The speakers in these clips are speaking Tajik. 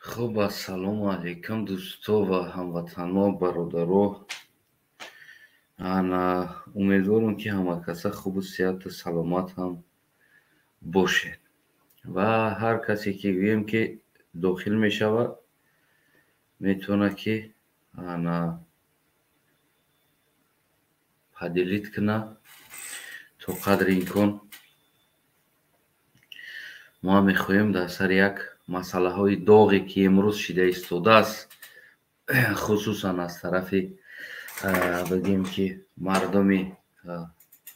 Хуб, ассалому алайкум, дӯсто ва ҳамватано, бародаро. Ана умедворам, ки ҳамакаса хубу сиҳату саломат ҳам бошед. Ва ҳар касе ки гӯем ки дохил мешавад, метавонад ки ана поделить кунад то қадри имкон. Мо ҳам мехоҳем дар сари як масъалаҳои доғе, ки имрӯз шида истодааст, хусусан аз тарафи, бигем ки, мардуми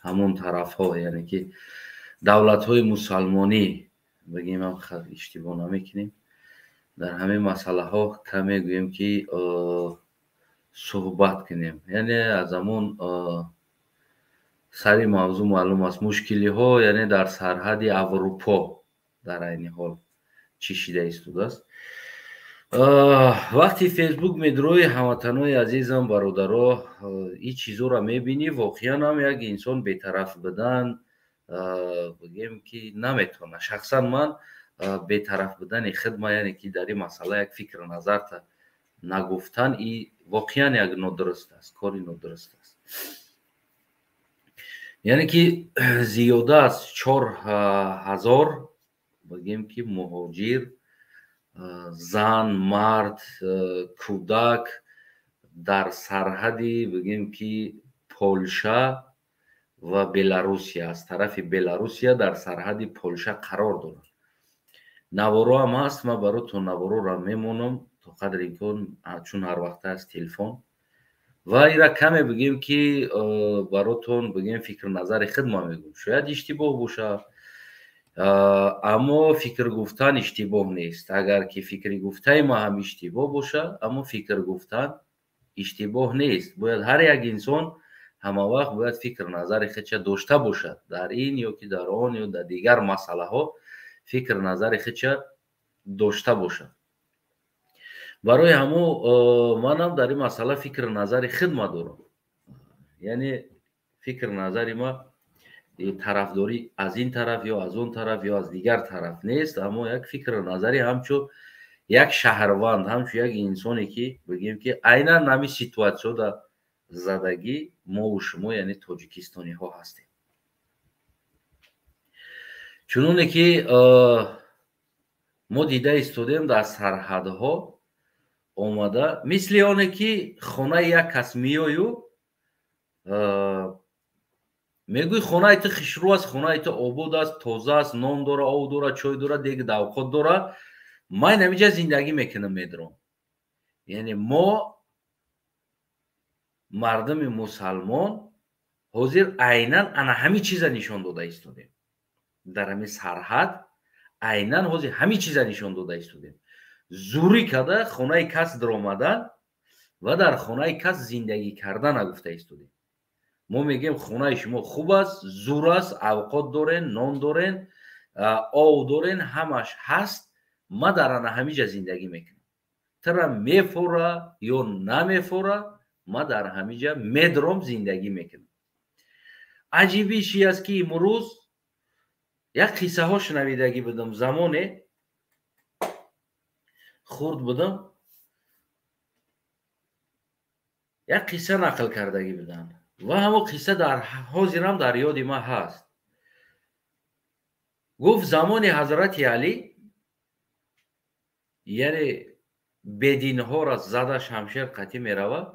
ҳамон тарафҳо, яъне ки давлатҳои мусалмонӣ бигем ҳам иштибоҳ намекунем, дар ҳамин масъалаҳо каме гӯем ки суҳбат кунем. Яъне аз ҳамон сари мавзӯъ маълум аст, мушкилиҳо, яъне дар сарҳади Аврупо дар айни ҳол чӣ шида истодааст. Вақти Фейсбук медрои, ҳамватанои азизам, бародаро, ин чизоро мебинӣ, воқеан ҳам як инсон бетараф будан, бигем ки, наметавонад. Шахсан ман бетараф будани худма, яъне ки дар ин масъала як фикру назарта нагуфтан, и воқеан як нодуруст аст, кори нодуруст аст. Яъне ки зиёда аз 4000, бигем ки, муҳоҷир, зан, мард, кӯдак дар сарҳади, бигем ки, Полша ва Беларусия, аз тарафи Беларусия дар сарҳади Полша қарор доранд. Наворо ҳам ҳаст, ман баротон навороро мемонам то қадри имкон, чун ҳар вақта аз телефон ва ира каме, бигем ки, баротон, бигем, фикру назари худма мегӯм. Шояд иштибоҳ бошад, аммо фикр гуфтан иштибоҳ нест. Агар ки фикри гуфтаи ма ҳам иштибоҳ бошад, аммо фикр гуфтан иштибоҳ нест. Бояд ҳар як инсон ҳама вақт бояд фикру назари худша дошта бошад дар ин ё ки дар он ё дар дигар масъалаҳо фикру назари худша дошта бошад. Барои ҳамо манам дар ин масъала фикру назари худма дорам. Яъне фикру назари ма тарафдорӣ аз ин тараф ё аз он тараф ё аз дигар тараф нест, аммо як фикру назари ҳамчун як шаҳрванд, ҳамчун як инсоне ки, бигем ки, айнан ҳамин ситуатсияда задагӣ мову шумо, яъне тоҷикистониҳо ҳастем. Чуноне ки мо дида истодем, дар сарҳадҳо омада, мисли оне ки хонаи як кас меою, мегӯй: «Хонаи ту хушрӯ аст, хонаи ту обод аст, тоза аст, нон дора, об дора, чой дора, дег давқот дора, ман ҳамиҷа зиндагӣ мекунам, медром». Яъне мо мардуми мусалмон ҳозир айнан ана ҳамин чиза нишон дода истодем дар ҳамин сарҳад. Айнан ҳозир ҳамин чиза нишон дода истодем: зурӣ карда хонаи кас даромадан ва дар хонаи кас зиндагӣ кардана гуфта истодем. Мо мегӯем: «Хонаи шумо хуб аст, зур аст, авқот дорен, нон дорен, ов дорен, ҳамаш ҳаст, ма дар ана ҳамиҷа зиндагӣ мекунам. Тара мефора ё намефора, ма дар ҳамиҷа медром, зиндагӣ мекунам». Аҷибиш чи аст, ки имрӯз як қиссаҳо шунавидагӣ будам. Замоне хурд будам, як қисса нақл кардагӣ буданд ва ҳамон қисса дар ҳозирам дар ёди ман ҳаст. Гуфт, замони ҳазрати Алӣ, яъне бединҳоро зада, шамшер қатӣ меравад.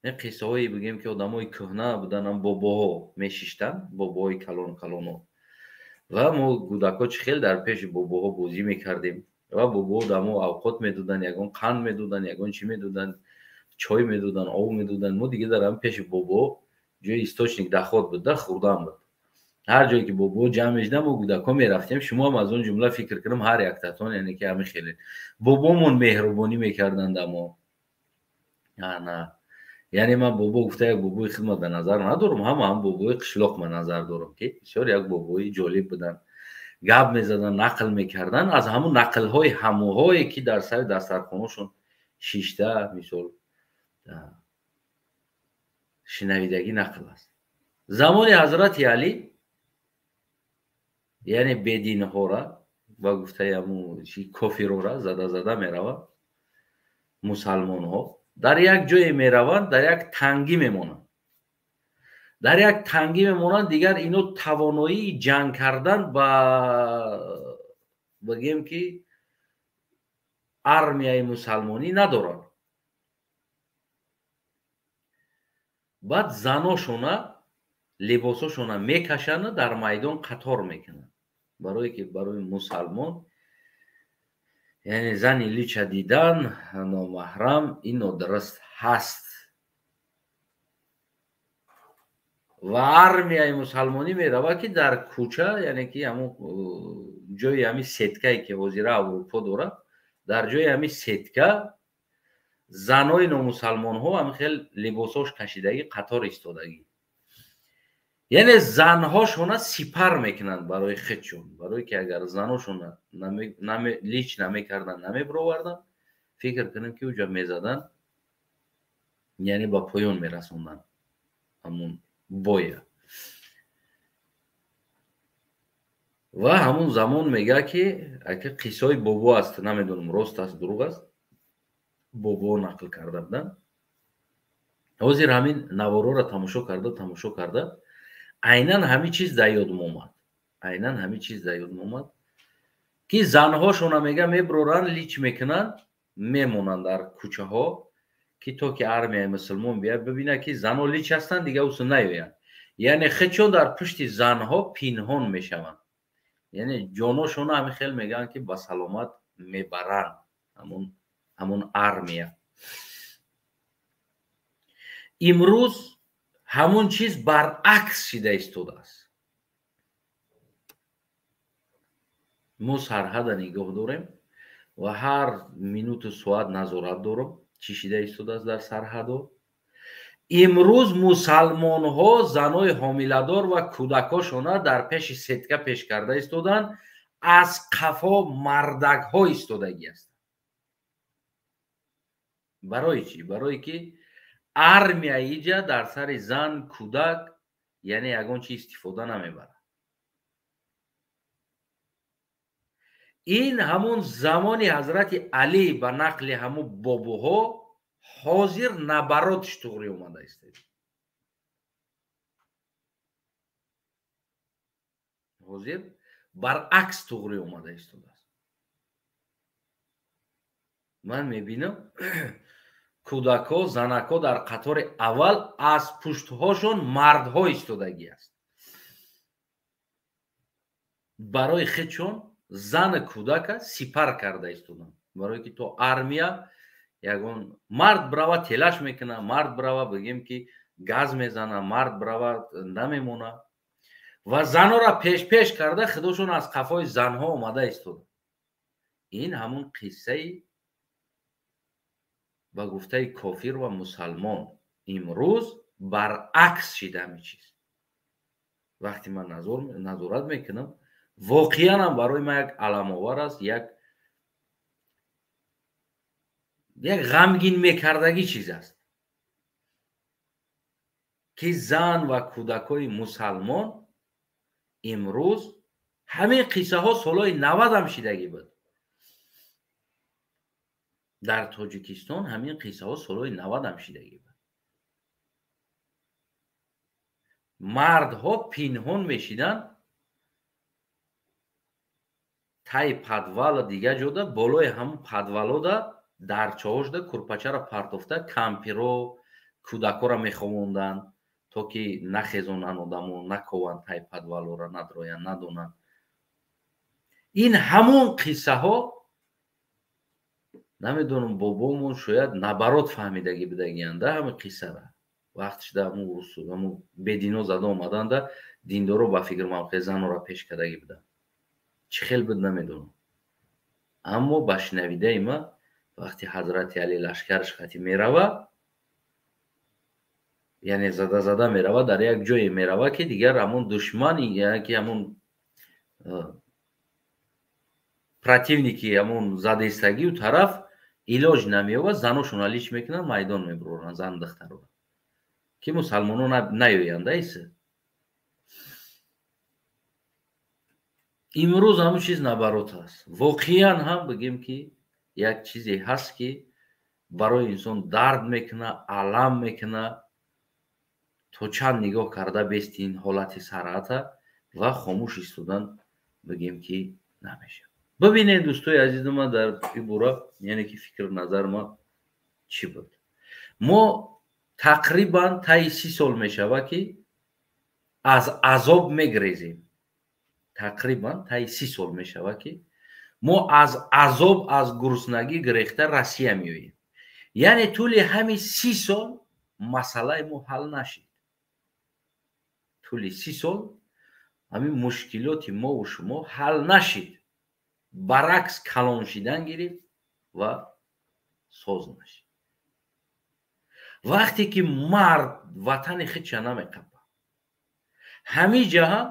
Ин қиссаҳое, бигем ки, одамои кӯҳна буданам, бобоҳо мешиштанд, бобоҳои калон калоно, ва мо кӯдакҳо чӣ хел дар пеши бобоҳо бозӣ мекардем ва бобоҳо дар мо авқот медоданд, ягон қанд медоданд, ягон чӣ медоданд, чой медоданд, об медоданд. Мо дига дар ҳамин пеши бобо ҷои источник доход буд да, хӯрдан буд. Ҳар ҷое ки бобоҳо ҷамъ мешуданд, мо кӯдакҳо мерафтем. Шумо ҳам аз он ҷумла, фикр кунам, ҳар яктатон, яъне ки ҳамин хеле бобомон меҳрубонӣ мекарданд. Амо ана, яъне ман бобо гуфта як бобои хидмат дар назар надорам, ҳама ҳам бобои қишлоқ ман назар дорам, ки бисёр як бобои ҷолиб буданд, гап мезаданд, нақл мекарданд. Аз ҳамун нақлҳои ҳамуҳое ки дар сари дастархонашон шишта, мисол, шинавидагӣ нақл аст. Замони ҳазрати Алӣ, яъне бединҳора Ба гуфтаи ҳамун кофирора зада зада меравад. Мусалмонҳо дар як ҷое мераванд, дар як тангӣ мемонанд. Дар як тангӣ мемонанд, дигар ино тавоноии ҷанг кардан ба бигем ки армияи мусалмонӣ надоранд. Баъд заношона либосошона мекашанд, дар майдон қатор мекунанд. Барое ки барои мусалмон яъне зани лича дидан номаҳрам ин нодуруст ҳаст. Ва армияи мусалмонӣ меравад ки дар кӯча, яъне ки ҳамун ҷои ҳамин сеткае ки ҳозира Аврупо дорад, дар ҷои ҳамин сетка занои номусалмонҳо ҳамин хел либосош кашидагӣ қатор истодагӣ. Яъне занҳошона сипар мекунанд барои худшон, барое ки агар заношона лич намекарданд, намебироварданд, фикр кунем ки уҷа мезаданд, яъне ба поён мерасонданд ҳамун боя. Ва ҳамун замон мега ки ака қиссаи бобо аст, намедонам рост аст дурӯғ аст, бобо нақл карда буданд. Ҳозир ҳамин наворора тамошо карда айнан ҳамин чиз дар ёдам омад. Айнан ҳамин чиз дар ёдам омад ки занҳошона мега меброранд, лич мекунанд, мемонанд дар кӯчаҳо ки то ки армияи мусулмон биёяд бибинад ки занҳо лич ҳастанд, дигар усу наёянд. Яъне худшон дар пушти занҳо пинҳон мешаванд. Яъне ҷоношона ҳамин хел мегӯянд ки ба саломат мебаранд ҳамун армия. Имрӯз ҳамун чиз баръакс шида истодааст. Мо сарҳада нигоҳ дорем ва ҳар минуту соат назорат дорем чӣ шида истодааст дар сарҳадо. Имрӯз мусалмонҳо занои ҳомиладор ва кӯдакошона дар пеши сетка пеш карда истоданд, аз қафо мардакҳо истодагӣ ҳастанд. Барои чӣ? Барое ки армия иҷа дар сари зан, кӯдак яъне ягон чи истифода намебарад. Ин ҳамун замони ҳазрати Алӣ ба нақли ҳамун бобоҳо ҳозир набаротш туғри омада истед. Ҳозир баръакс туғри омада истодааст. Ман мебинам кӯдакҳо, занакҳо дар қатори аввал аз пуштҳошон мардҳо истодагӣ аст. Барои худшон зан кӯдака сипар карда истоданд. Барое ки то армия ягон мард брава телаш мекунад, мард брава бигем ки газ мезана, мард брава намемона ва занора пеш-пеш карда худошон аз қафои занҳо омада истоданд. Ин ҳамун қиссаи ба гуфтаи кофир ва мусалмон имрӯз баръакс шида ҳамин чиз. Вақте ман назорат мекунам, воқеан ҳам барои ман як аламовар аст, як ғамгин мекардагӣ чиз аст ки зан ва кӯдакҳои мусалмон имрӯз ҳамин қиссаҳо солҳои 90 ҳам шидагӣ буд. Дар Тоҷикистон ҳамин қиссаҳо солҳои 90 ҳам шидагӣ буд. Мардҳо пинҳон мешиданд таи падвала дигар ҷода, болои ҳамун падвалода дарчаҳошда курпачаро партофта кампиро кӯдакҳоро меховонданд то ки нахезонанд одамо, накованд таи падвалора, надроянд, надонанд. Ин ҳамон қиссаҳо намедонам бобомон шояд набарот фаҳмидагӣ будагианда ҳамин қиссара. Вақт шуда ҳамун бедино зада омаданда диндоро ба фикр мавқеъ занора пеш кардагӣ буданд. Чӣ хел буд намедонам. Аммо ба шунавидаи ман вақти ҳазрати Алӣ лашкараш қати мерава, яъне зада зада мерава, дар як ҷое мерава ки дигар ҳамун душман, яъне ки ҳамун противники ҳамун задаистагию тараф илоҷ намеёбад, заношонро лич мекунанд, майдон мебуроранд зан духтарора ки мусалмонон наёянд. Айса Имрӯз ҳамун чиз наоборот аст. Воқеан ҳам бигем ки як чизе ҳаст ки барои инсон дард мекуна, алам мекуна, то чанд нигоҳ карда бести ин ҳолати саръата ва хомӯш истодан бигем ки намешавад. Бибинед дӯстои азизи ман, дар ин бора яъне ки фикр назар ма чӣ буд. Мо тақрибан таи 30 сол мешавад ки аз азоб мегрезем. Тақрибан таи 30 сол мешавад ки мо аз азоб, аз гуруснагӣ гирехта Россия меоем. Яъне тӯли ҳамин 30 сол масъалаи мо ҳал нашид. Тӯли 30 сол ҳамин мушкилоти мову шумо ҳал нашид. Баръакс калон шидан гирифт ва соз нашид. Вақте ки мард ватани худша намеқапад, ҳамин ҷаҳа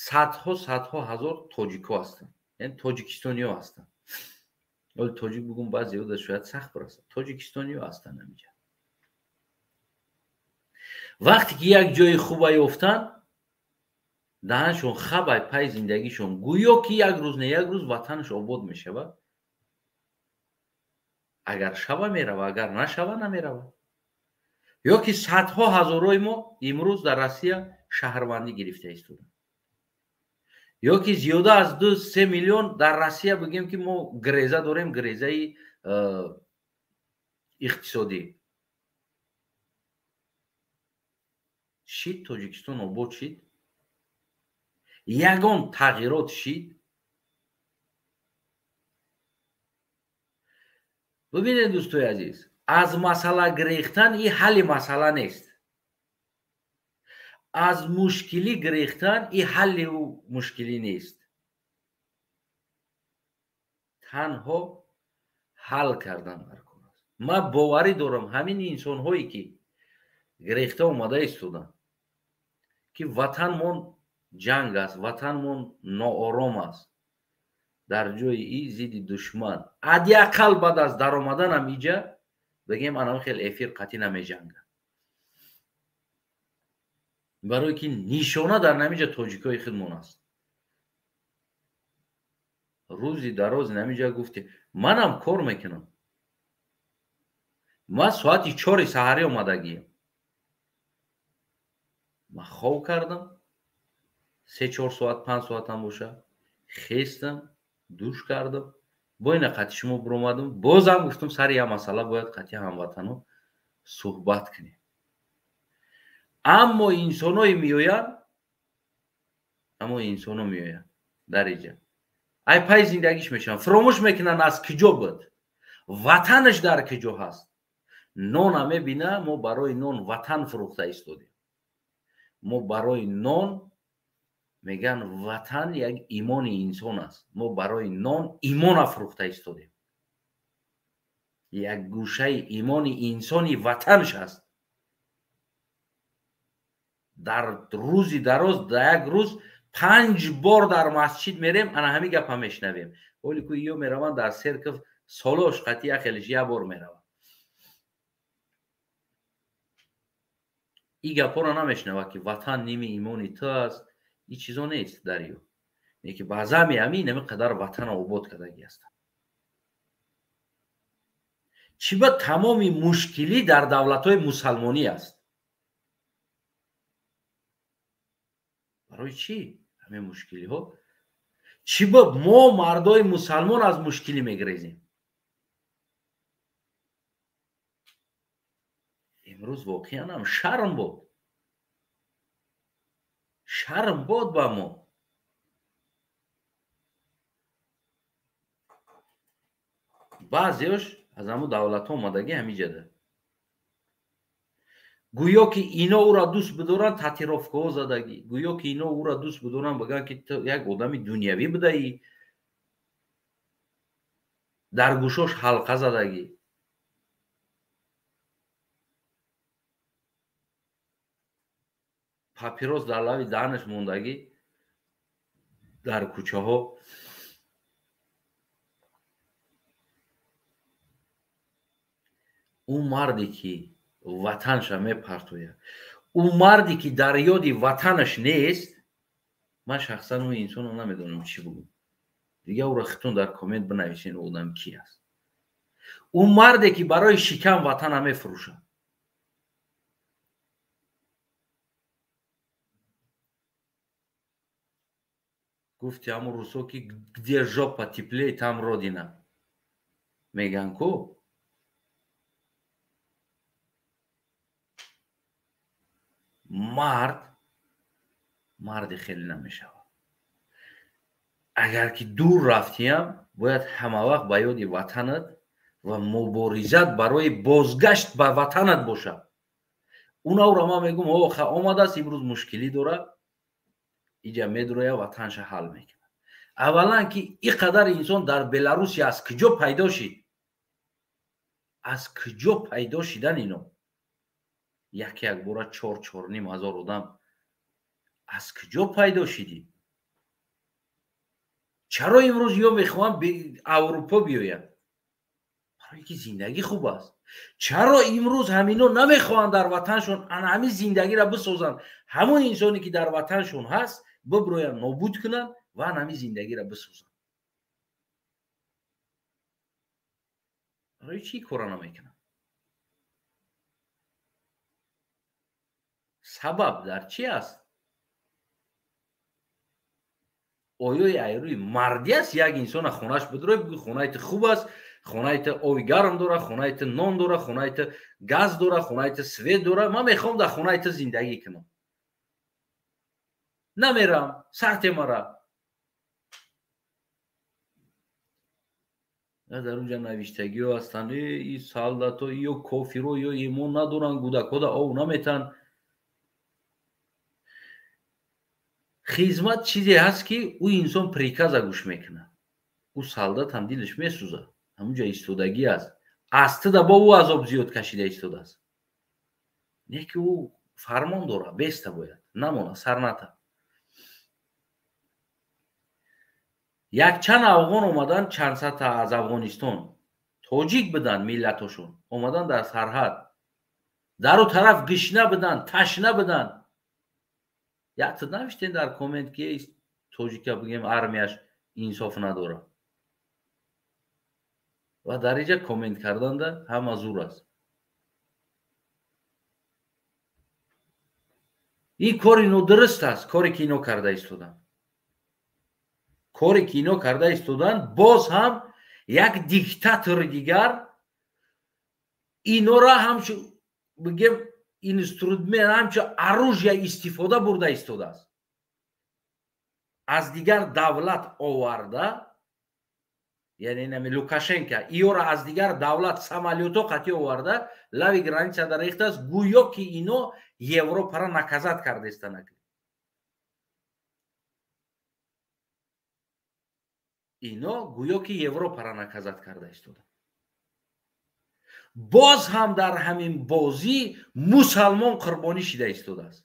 садҳо садҳо ҳазор тоҷикҳо ҳастанд, яъне тоҷикистониҳо ҳастанд. Оли тоҷик бугум баъзеҳо шояд сахт бирасад. Тоҷикистониҳо ҳастанд ҳаминҷа. Вақте ки як ҷои хуба ёфтанд, даҳаншон хабай пай зиндагишон, гӯё ки як рӯз не як рӯз ватанаш обод мешавад. Агар шава мерава, агар нашава намерава. Ё ки садҳо ҳазорҳои мо имрӯз дар Россия шаҳрвандӣ гирифта истоданд. Ё ки зиёда аз 2-3 миллион дар Россия бигем ки мо греза дорем, грезаи иқтисодӣ. Шид Тоҷикистон обод шид, ягон тағйирот шид. Бибинед дӯстои азиз, аз масъала гирехтан и ҳалли масъала нест. Аз мушкилӣ гирехтан и ҳалли мушкилӣ нест. Танҳо ҳал кардан дар кор аст. Ман боварӣ дорам ҳамин инсонҳое ки гирехта омада истоданд, ки ватанмон ҷанг аст, ватанмон ноором аст, дар ҷои и зидди душман ҳадди ақал баъд аз даромаданам иҷа бигем анам хел эфир қатъӣ намеҷангад. Барое ки нишона дар намиҷа тоҷикои худмон аст. Рӯзи дароз намиҷа гуфтем, манам кор мекунам. Ман соати 4 саҳарӣ омадагиям. Ман хов кардам, 3-4 соат, 5 соатам боша, хестам, душ кардам, бо ина қатъи шумо биромадам, бозам гуфтам сари як масъала бояд қатъи ҳамватано суҳбат кунем. Аммо инсоное меоянд, аммо инсоно меоянд дар иҷа. Ай пай зиндагиш мешаванд, фуромӯш мекунанд аз куҷо буд, ватанаш дар куҷо ҳаст. Нона мебина, мо барои нон ватан фурӯхта истодем. Мо барои нон меган ватан як имони инсон аст. Мо барои нон имона фурӯхта истодем. Як гӯшаи имони инсони ватанш аст. Дар рӯзи дароз, дар як рӯз 5 бор дар масҷид мерем, ана ҳамин гапа мешнавем. Оли ку ё мераванд дар серков солош қатъи як хелиш як бор мераванд. И гапҳоро намешнавад ки ватан ними имони ту аст. И чизо нест дар ё. Не ки баъзами ҳамин ҳамин қадар ватанро обод кардагӣ ҳастанд. Чӣ ба тамоми мушкилӣ дар давлатҳои мусалмонӣ аст? Барои чӣ ҳамин мушкилиҳо? Чӣ ба мо мардои мусалмон аз мушкилӣ мегирезем? Имрӯз воқеан ҳам шарм буд. Шарм буд ба мо. Баъзеош аз ҳамун давлатҳо омадагӣ ҳамиҷада. Гӯё ки ино ӯро дӯст бидоранд, татировкаҳо задагӣ. Гӯё ки ино ӯро дӯст бидоранд, бигӯянд ки ту як одами дунявӣ будаӣ. Дар гӯшош ҳалқа задагӣ. Папирос дар лави даҳанаш мондагӣ дар кӯчаҳо. Ӯ марде ки ватанша мепартояд, ӯ марде ки дар ёди ватанаш нест, Ман шахсан ӯ инсонро намедонам чӣ бугӯм. Дига ӯро хитон дар коммент бинависен, одам ки аст. Ӯ марде ки барои шикам ватана мефурӯшад. Гуфти ҳамун русо ки где жопа теплее, там родина. Меган ку? Мард марди хеле намешавад. Агар ки дур рафтиям, бояд ҳамавақт ба ёди ватанат ва муборизат барои бозгашт ба ватанат бошад. Унавро ман мегӯм, оха омадааст, имрӯз мушкилӣ дорад, иҷа медуроя, ватанша ҳал мекунад. Аввалан ки ин қадар инсон дар Беларусия аз куҷо пайдо шид? Аз куҷо пайдо шидан ино? Як якбора 4-4.5 ҳазор одам аз куҷо пайдо шидӣ? Чаро имрӯз ё мехоҳанд Аврупо биёянд? Барои ки зиндагӣ хуб аст. Чаро имрӯз ҳамино намехоҳанд дар ватаншон ана ҳамин зиндагиро бисозанд? Ҳамон инсоне ки дар ватаншон ҳаст, биброянд, нобуд кунанд ва ана ҳамин зиндагиро бисозанд. Барои чӣ кора намекунанд? Сабаб дар чӣ аст? Оёи айрӯи мардӣ аст як инсона хонаш бидурой, бигӯй хонаи ту хуб аст, хонаи ту оби гарм дора, хонаи ту нон дора, хонаи ту газ дора, хонаи ту свет дора, ман мехоҳам дар хонаи ту зиндагӣ кунам. Намерам, сарте мара. Дар унҷа навиштагиҳо ҳастанд, и солдато ё кофиро ё имон надоранд, кӯдакҳода ов наметаҳанд. Хизмат чизе ҳаст ки ӯ инсон приказа гӯш мекунад. Ӯ солдат ҳам дилаш месӯзад, ҳамунҷа истодагӣ аст. Аз туда бо ӯ азоб зиёд кашида истодааст. Не ки ӯ фармон дорад, беста бояд, намона, сар ната. Якчанд афғон омаданд, чанд садта аз Афғонистон, тоҷик буданд миллатошон, омаданд дар сарҳад. Дару тараф гишна буданд, ташна буданд. Якта навиштен дар коммент ки тоҷика бигем армияш инсоф надорад. Ва дар инҷа коммент карданда ҳама зур аст. Ин кори нодуруст аст, коре ки ино карда истоданд. Коре ки ино карда истоданд, боз ҳам як диктатори дигар инора ҳамчун бигем инструмент, ҳамчун оружие истифода бурда истодааст. Аз дигар давлат оварда, яъне нами Лукашенко иёра аз дигар давлат самолёто қатъи оварда, лави граница дар рехтааст, гӯё ки ино Европаро наказат кардаистанак. Ино гӯё ки Европаро наказат карда истода. Боз ҳам дар ҳамин бозӣ мусалмон қурбонӣ шида истодааст.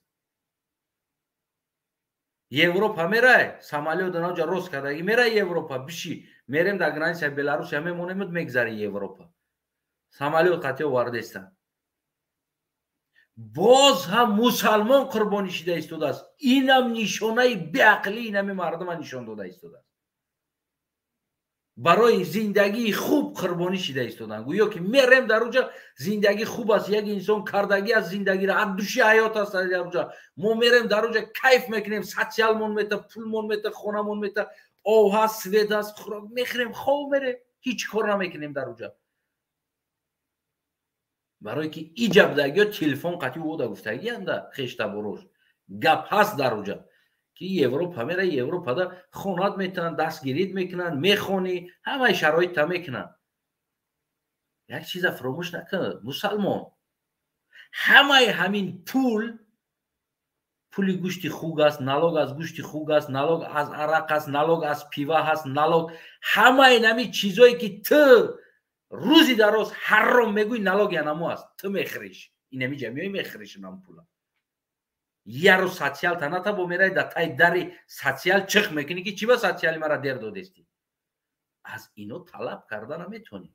Европа мерай, самолёт анаҷа рост кардагӣ мерай Европа, биши, мерем дар границаи Беларусия мемонем, мегзари Европа. Самолёт қатъи овардаистанд. Боз ҳам мусалмон қурбонӣ шида истодааст. Инам нишонаи беақлии инами мардума нишон дода истодааст. Барои зиндагии хуб қурбонӣ шида истоданд. Гӯё ки мерем дар уҷа зиндагӣ хуб аст, як инсон кардагӣ аст зиндагиро, аз души ҳаёт аст дар уҷа. Мо мерем дар уҷа кайф мекунем, социалмон мета, пулмон мета, хонамон мета, ов ҳаст, свет ҳаст, хӯрок мехӯрем, хоб мерем, ҳеҷ кор намекунем дар уҷа. Барое ки иҷабдагиё телефон қатъи ӯ да гуфтагианда хештаборош. Гап ҳаст дар уҷа. Ки Европа мера, Европада хонат метавонанд, дастгирит мекунанд, мехонӣ, ҳамаи шароитта мекунанд. Як чиза фаромӯш накун, мусалмон. Ҳамаи ҳамин пул, пули гӯшти хуг аст, налог аз гӯшти хуг аст, налог аз арақ аст, налог аз пива ҳаст, налог ҳамаи ҳамин чизое ки ту рӯзи дароз ҳарром мегӯй, налоги анамо аст, ту мехӯриш. Инами ҷамъиёи мехӯриш инам пула. Яру социал таната бо мерай да тай дари социал чих мекунӣ ки чӣ ба социали мара дер додестӣ. Аз ино талаб карда наметонӣ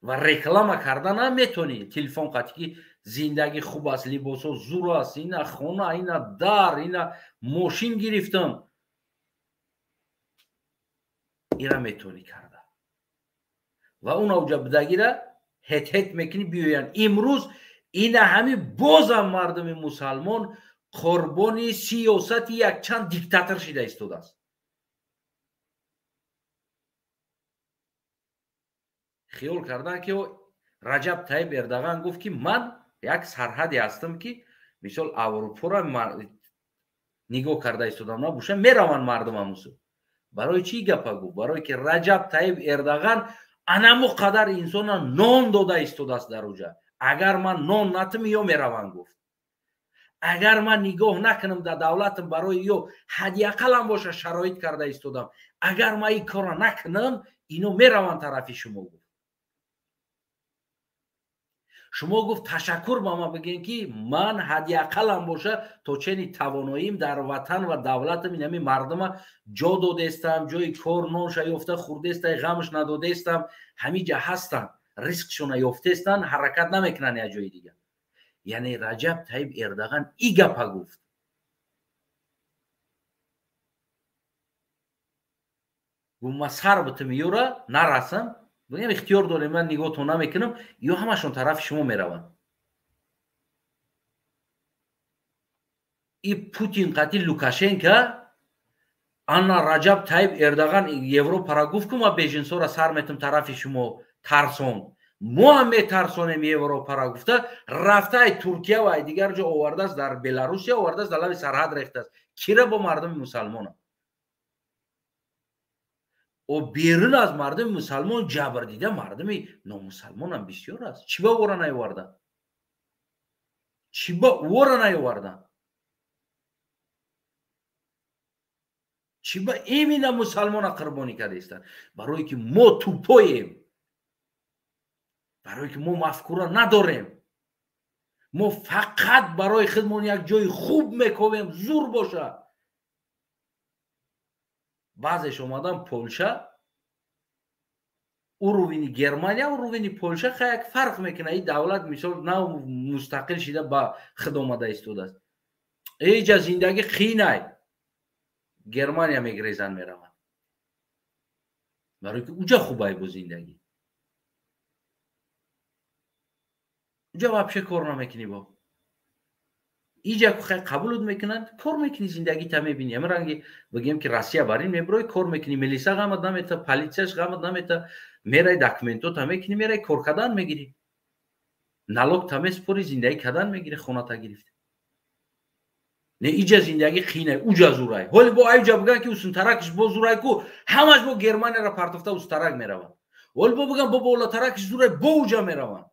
ва реклама карда наметонӣ. Телефон қатъи ки Зиндагӣ хуб аст, либосҳо зур аст, ина хона, ина дар, ина мошин гирифтам. Ира метавонӣ карда. Ва он авҷа будагира ҳет-ҳет мекунӣ биёянд. Имрӯз ина ҳами бозам мардуми мусалмон қурбони сиёсати якчанд диктатор шида истодааст. Хиёл кардан ки Раҷаб Тайиб Эрдоған гуфт ки ман як сарҳаде ҳастам ки мисол Аврупоро нигоҳ карда истодам, набоша мераванд мардум ҳамусу. Барои чӣ гапа гуфт? Барое ки Раҷаб Тайиб Эрдоған анамо қадар инсона нон дода истодааст дар уҷа. Агар ман нон натам, ё мераванд гуфт. Агар ман нигоҳ накунам дар давлатам барои ё ҳадди ақалам боша шароит карда истодам, агар ман ин корро накунам, ино мераванд тарафи шумо гуфт. Шумо гуфт ташаккур ба ман бигӯед ки ман ҳадди ақалам боша то чени тавоноим дар ватан ва давлатам инами мардума ҷо додестам, ҷои кор нонша ёфта хӯрдестай, ғамш надодестам, ҳамиҷа ҳастанд, ризқшона ёфтестанд, ҳаракат намекунанд як ҷои дигар. Яъне Раҷаб Тайиб Эрдоған и гапа гуфт. Гуфт ман сар битам ёра нарасам, бигӯям ихтиёр дорем, ман нигоҳтон намекунам, ё ҳамашон тарафи шумо мераванд. И Путин қати Лукашенко ана Раҷаб Тайиб Эрдоған Европара гуфт ки ман беженсора сар метам тарафи шумо тарсон. Мо ҳам метарсонем Европара гуфта, рафта ай Туркия ва ай дигар ҷо овардааст, дар Беларусия овардааст, дар лаби сарҳад рехтааст. Кира бо мардуми мусалмона? О берун аз мардуми мусалмон ҷабр дида мардуми номусалмонам бисёр аст. Чӣ ба ора наёвардан? Чӣ ба ора наёвардан? Чӣ ба имина мусалмона қурбонӣ кардаистанд? Барое ки мо тупоем, барое ки мо мафкура надорем, мо фақат барои худмон як ҷои хуб мековем, зур боша. Баъзеш омадан Полша, уровени Германия, уровени Полша хай як фарқ мекунад. Ин давлат мисол нав мустақил шида ба худ омада истодааст. Эҷа зиндагӣ қийнай, Германия мегрезанд мераванд, барое ки уҷа хубай бо зиндагӣ. Уҷа вообще кор намекунӣ бо. Иҷа хай қабулут мекунанд, кор мекунӣ, зиндагита мебинӣ. Ҳамин ранги бигем ки Россия бар ин мебирои, кор мекунӣ, милиса ғамат намета, политсияш ғамат намета, мерай документота мекунӣ, мерай кор кардан мегирӣ, налогта месупорӣ, зиндагӣ кардан мегирӣ, хоната гирифта. Не, иҷа зиндагӣ қийнай, уҷа зурай. Ҳоли бо айҷа биган ки усунтаракш бо зурай ку, ҳамаш бо Германияро партофта устарак мераванд. Ҳоли бо биган бо болотаракш зурай, бо уҷа мераванд.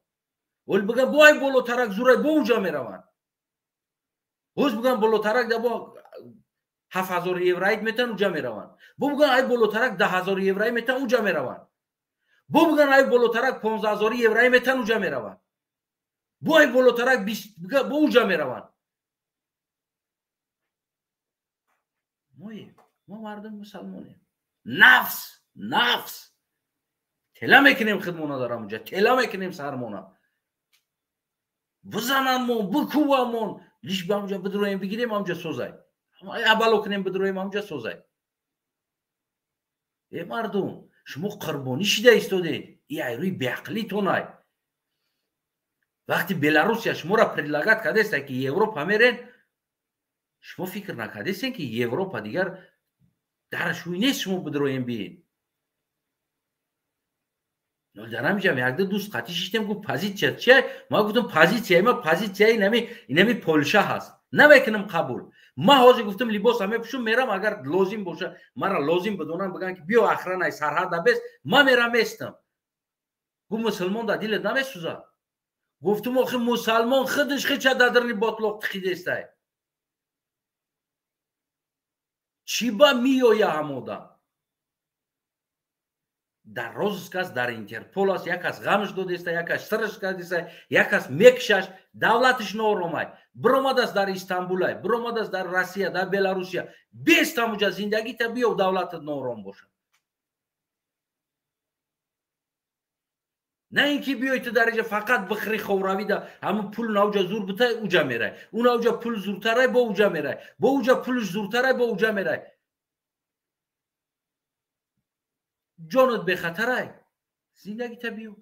Ҳоли биган бо ай болотарак зурай, бо уҷа мераванд. Боз биган болотарак да бо 7000 евроит метан, уҷа мераванд. Бо биган ай болотарак 10000 еврои метан, уҷа мераванд. Бо биган ай болотарак 15000 еврои метан, уҷа мераванд. Бо ай болотарак 20 бо уҷа мераванд. Моем, мо мардуми мусалмонем. Нафс, нафс. Тела мекунем худмона дар ҳамуҷа, тела мекунем сармона. Бизанамон, бикувамон, лиш ба ҳамуҷа бидроем, бигирем, ҳамуҷа созай. Абало кунем, бидроем, ҳамуҷа созай. Э мардум, шумо қурбонӣ шида истодед. И ай рӯи беақлитонай. Вақти Беларусия шуморо предлагат кардеста ки Европа мерен, шумо фикр накардестен ки Европа дигар дарашӯй нест, шумо бидроем биен. Дар ҳамиҷам якда дӯст қатӣ шиштем, гуфт позитсия чия? Ман гуфтам позитсияи ма позитсияи инами Полша ҳаст. Намекунам қабул. Ман ҳозир гуфтам либоса мепӯшам, мерам, агар лозим боша, мара лозим бидонам, бигӯянд ки биё охранаи сарҳада бес, ман мерам местам. Гуфт мусулмон дар дилат намесӯзад. Гуфтам охи мусалмон худаш хича дар дарни ботлоқ тихидестай. Чӣ ба меоя ҳам одам? Дар розыск аст, дар Интерпол аст, як кас ғамш додеста, як кас сирш кардеста, як кас мекшаш, давлатиш норомай. Биромадааст дар Истанбулай, биромадааст дар Россия, дар Беларусия. Бест ҳамуҷа зиндагита биё, давлатат ноором бошад. На ин ки биёй ту дар инҷа фақат бихӯри ховравида, ҳамун пул навҷа зур битай, уҷа мерай. Ӯ навҷа пул зуртарай, бо уҷа мерай. Бо уҷа пулш зуртарай, бо уҷа мерай. Ҷонат бехатарай. Зиндагита биё.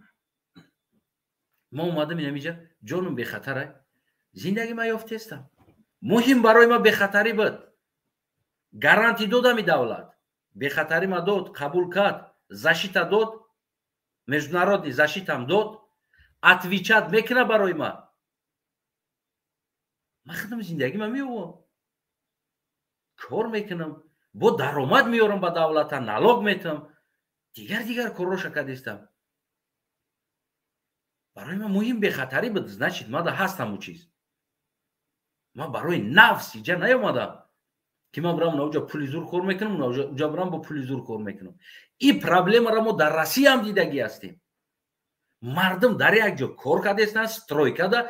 Ма омадам инамиҷа, ҷонам бехатарай. Зиндаги ма ёфтестам. Муҳим барои ма бехатарӣ буд. Гарантӣ додами давлат. Бехатарӣ ма дод, қабул кард, защита дод, международный защитам дод, отвечать мекуна барои ма. Ман худам зиндагӣ ма меовам. Кор мекунам, бо даромад меорам ба давлата, налог метам, дигар корроша кардистам. Барои ман муҳим бехатарӣ буд, значит, мада ҳаст ҳамун чиз. Ман барои нафс иҷа наёмадам, ки ман бирам унаҷа пули зур кор мекунам, унаҷа бирам бо пули зур кор мекунам. Ин проблемаро мо дар Россия ҳам дидагӣ ҳастем. Мардум дар як ҷо кор кардестанд, стройкада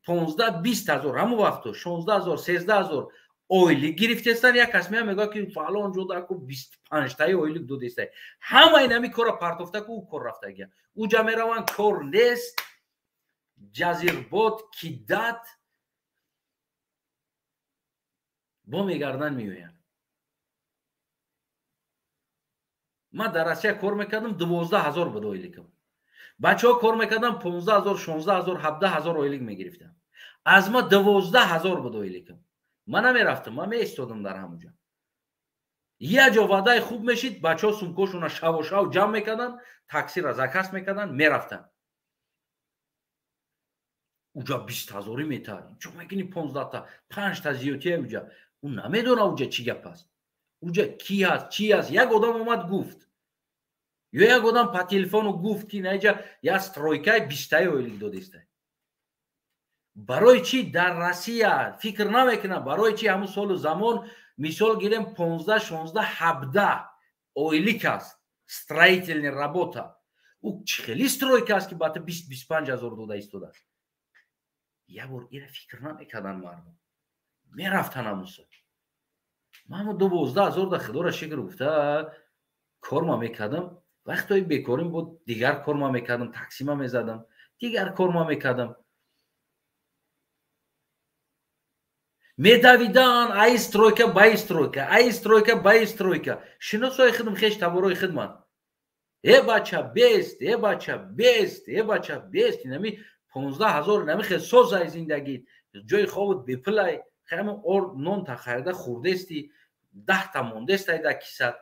15-20 ҳазор, ҳамон вақто 16 ҳазор, 13 ҳазор ойлик гирифтестанд. Як кас меяд мегӯяд, ки фалон ҷо даку 25-таи ойлик додестай. Ҳама инами корро партофта ку ӯ кор рафтагия. Уҷа мераванд, кор нест, ҷазирбод, кидат, бо мегардан меоянд. Ман дар Россия кор мекардам, 12 ҳазор буд ойликам. Бачаҳо кор мекардам, 15 ҳазор, 16 ҳазор, 17 ҳазор ойлик мегирифтам. Аз ма 12 ҳазор буд ойликам. Ман намерафтам, ман меистодам дар ҳамонҷо. Як ҷо ваъдаи хуб мешид, бачаҳо сумкошонро шавошав ҷамъ мекарданд, таксиро заказ мекарданд, мерафтанд. Уҷа 20 ҳазорӣ метаҳад. Чо мекунӣ 15-та, 5-та зиёдтия уҷа. Ӯ намедонад уҷа чӣ гап аст. Уҷа ки ҳаст, чӣ ҳаст. Як одам омад гуфт. Ё як одам по телефону гуфт, ки наиҷа як стройкаи 20-таи ойлик додестай. Барои чӣ дар Россия фикр намекунам, барои чӣ ҳамун солу замон мисол гирем 15, 16, 17 ойлик аст. Строительный работа. Ӯ чӣ хели стройка аст, ки ба ту 20-25 ҳазор дода истодааст. Як бор ира фикр намекарданд мардум. Мерафтан ҳамуса. Ман ҳамо 12 ҳазор да худоро шукр гуфта корма мекардам. Вақтҳои бекорим буд, дигар корма мекардам, таксима мезадам, дигар корма мекардам. Медавидан ай стройка ба стройка, ай стройка ба стройка. Шиносои худам, хеш таборои худман. Э бача бест, э бача бест, э бача бест. Инами 15 ҳазор инами хел созай зиндагӣ. Ҷои хобут бепулай. Ҳамон ор нон та харида хӯрдести, 10 та мондестай дар кисат.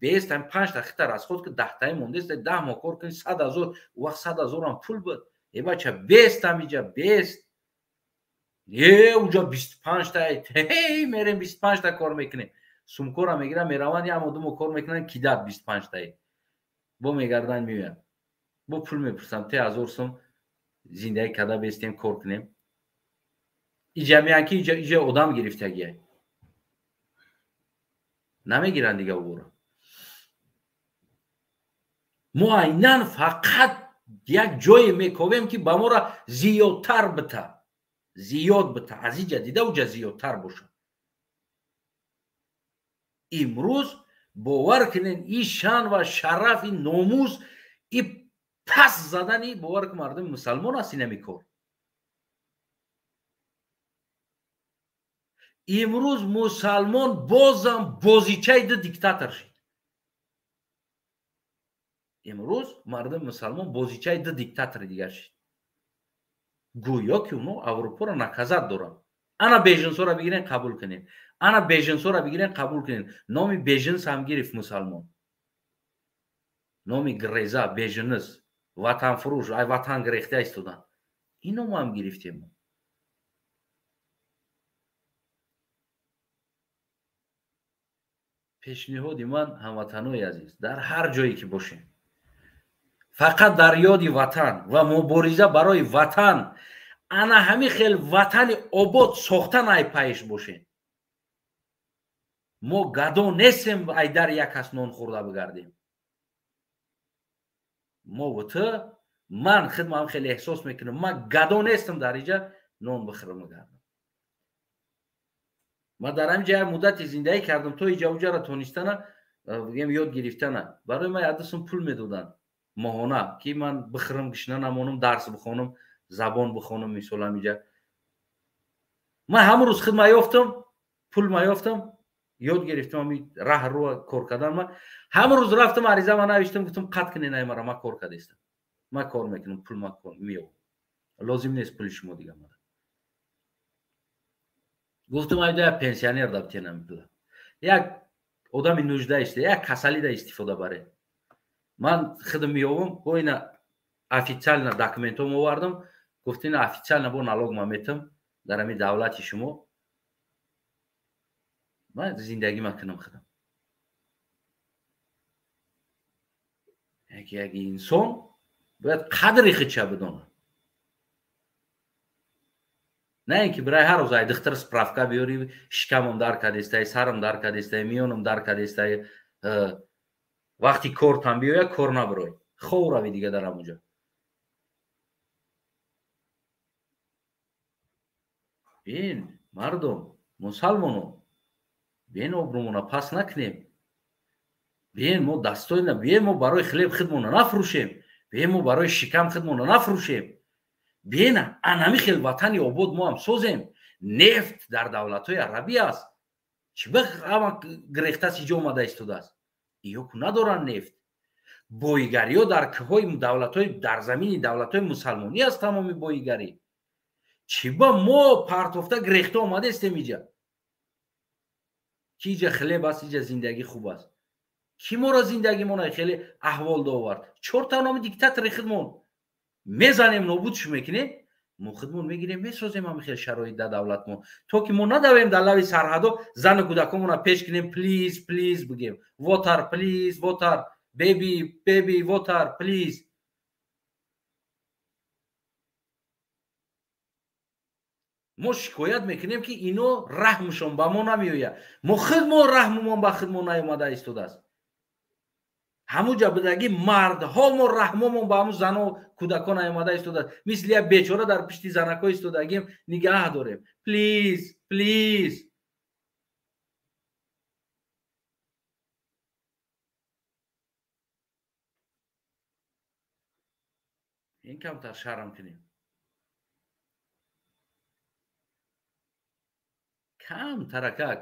Бест ҳам 5 та хита расход ки 10-таи мондестай, 10 моҳ кор кунӣ 100 ҳазор, у вақт 100 ҳазорам пул буд. Э бача бест ҳамиҷа бест. Е уҷа 25-та, ҳей мерем 25-та кор мекунем. Сумкора мегирам, мераванд, як ду моҳ кор мекунанд, кидат 25-таи. Бо мегарданд меоянд. Бо пул мепурсам, те ҳазор сум зиндагӣ карда бестем, кор кунем. Иҷа меянд, ки иҷа одам гирифтагия. Намегиранд дига ӯро. Мо айнан фақат як ҷое мековем, ки ба моро зиёдтар бита. Зиёд бита. Аз иҷа дида уҷа зиёдтар бошад. Имрӯз бовар кунед, и шан ва шараф, и номус, и пас задани, бовар кун, мардуми мусалмон аст инами кор. Имрӯз мусалмон бозам бозичаи ду диктатор шид. Имрӯз мардуми мусалмон бозичаи ду диктатори дигар шид. Гӯё ки оно Аврупоро наказат доранд. Ана беженсоро бигирен, қабул кунед. Ана беженсоро бигирен, қабул кунед. Номи беженс ҳам гирифт мусалмон. Номи греза, беженс, ватанфурӯш, ай ватан гирехта истоданд. Ин номо ҳам гирифтем. Пешниҳоди ман, ҳамватанои азиз, дар ҳар ҷое ки бошем, фақат дар ёди ватан ва мубориза барои ватан, ана ҳамин хел ватани обод сохтан ай пайш бошем. Мо гадо нестем, ай дар як кас нон хӯрда бигардем. Мо ва ту, ман хидмам хеле эҳсос мекунам, ман гадо нестам дар иҷа нон бихӯрам бигардам. Ман дар ҳамин ҷа як муддати зиндагӣ кардам, то иҷа уҷаро тонистана, бигем, ёд гирифтана. Барои ман як ду сум пул медоданд. Моҳона ки ман бихӯрам, гишна намонам, дарс бихонам, забон бихонам, мисол ҳамиҷа. Ман ҳамон рӯз худ ма ёфтам, пул ма ёфтам, ёд гирифтам ҳами раҳ рӯ кор кардан. Ма ҳамон рӯз рафтам, ариза ма навиштам, гуфтам қатъ кунед най мара, ман кор кардастам, ман кор мекунам, пул ма меёбам, лозим нест пули шумо дига мара. Гуфтам айда як пенсионер да битенам пула, як одами нужда иста, як касалӣ да истифода баред. Ман худам меёбам, бо ина официально документом овардам, гуфт ина официально бо налог ма метам дар ҳами давлати шумо, ман зиндагӣ макунам худам. Як инсон бояд қадри худша бидонад, на ин ки бирай ҳар рӯз ай духтар справка биёри, шикамам дар кардестай, сарам дар кардестай, миёнам дар кардестай, вақти кортам биёяд, кор набирой, хов рави дига дар ҳамонҷо. Бин мардум, мусалмоно, бин обрӯмона пас накунем, бин мо дастойна, бин мо барои хлеб худмона нафурӯшем, бин мо барои шикам худмона нафурӯшем, бин анами хел ватани обод мо ҳам созем. Нефт дар давлатҳои арабӣ аст, чӣ ба ҳама гирехтаст иҷо омада истодааст? Иё ку надоранд нефт. Боигариҳо дар кӯҳҳои давлатҳои, дар замини давлатҳои мусалмонӣ аст тамоми боигарӣ. Чӣ ба мо партофта гирехта омадаистем иҷа? Ки иҷа хлеб аст, иҷа зиндагӣ хуб аст. Ки моро зиндагимона хеле аҳвол довард? Чорта номи диктатори худмон мезанем, нобудш мекунем, мо худмон мегирем, месозем ҳами хел шароит дар давлатмон, то ки мо надавем дар лави сарҳадо зану кӯдакомона пеш кунем, please please бигем, water please, water baby baby water please. Мо шикоят мекунем, ки ино раҳмшон ба мо намеояд, мо худмон раҳмумон ба худмон наомада истодааст. Ҳамуҷа будагӣ мардҳо мо раҳмомон ба ҳамун зану кӯдакон наомада истодааст. Мисли як бечора дар пишти занако истодагим, нигаҳ дорем, please please. Ин камтар шарм кунем, кам таракак.